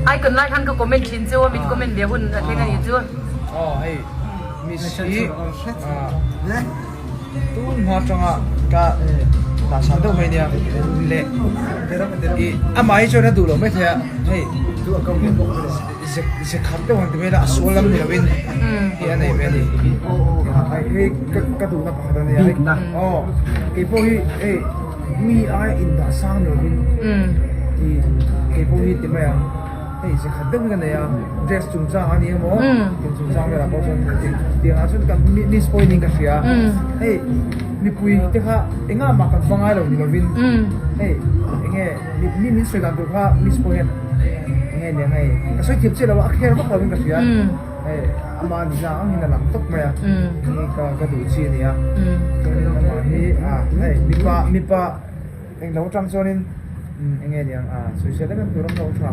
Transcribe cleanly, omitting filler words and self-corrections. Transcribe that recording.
Icon lai khan ka comment thin chu a min comment ve hun a thleng a nih chu. Aw hei miss hi tun hma atanga ka dah san deuh mai nia leh ih amah hi chuan a duh loh maithei a hei ze ze khat deuh han ti mai ila a sual lam ni lovin hi a nei ve a ni hei ka duhna pakhat a nia aw keipawh hi hei. Mi ai indah sang lovin i kei pawh hi ti mai ang. Hei ze khat deuh hi ka nei a, dress chungchang a ni emaw thil chungchang velah pawh chuan tiang ah chuan ka miss pawh in ka hria. Hei mipui te kha engah mah kan va ngai lo ni lovin hei enge mi min sawi dan tur kha miss pawh hian enge nia hei ka sawi thiam chiah lo a, a kher vak lovin ka hria. Hei ama nihna ang in a lang tawp mai a, hei ka ka duh chi a ni a, chuanin amah hi a hei mipa mipa englo atang chuanin eng nge niang a sawisel em em tur awm lo tha.